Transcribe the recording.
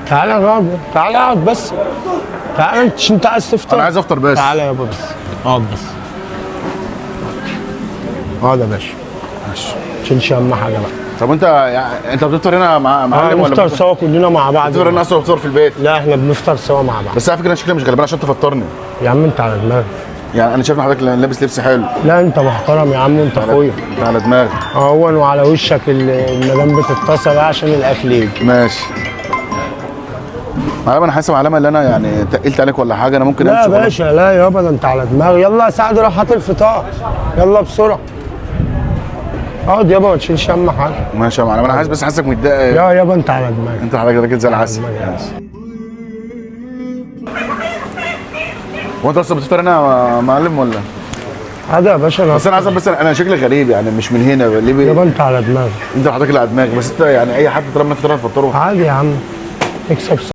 تعالى اقعد، تعالى اقعد بس، تعالى. انت عايز تفطر؟ انا عايز افطر بس. تعالى يابا بس، اقعد بس، اقعد يا باشا. ماشي. تشيلش هم حاجة بقى. طب انت يعني انت بتفطر هنا مع معلم ولا نفطر بتفطر سوا كلنا مع بعض. بتفطر هنا اصلا ولا بتفطر في البيت؟ لا احنا بنفطر سوا مع بعض. بس على فكرة انا شكلي مش غلبان عشان تفطرني. يا عم انت على دماغي. يعني انا شايف ان حضرتك لابس لبس حلو. لا انت محترم يا عم، انت اخويا. انت على دماغي. اهون وعلى وشك المدام بتتصل بقى عشان الاكل يجي. ماشي معلم. انا حاسس معلمه اللي انا يعني تقلت عليك ولا حاجة، انا ممكن لا يا امشي وخلاص. باشا، لا يابا، ده انت على دماغي. يلا يا سعد روح هات الفطار، يلا بسرعة. اقعد يابا ما تشيلش هم حاجة. ماشي يا معلم، انا حاسس بس حاسسك متضايق. يا يابا انت على دماغي. انت حضرتك راجل زي العسل. دماغي. ماشي. وانت اصلا بتفطر هنا يا معلم ولا؟ عادي يا باشا. انا بس انا عايز، بس انا شكلي غريب يعني مش من هنا ليه يابا انت على دماغي. انت حضرتك اللي على دماغي، بس انت يعني اي حد طالما انت تفطره عادي يا عم، اكسب.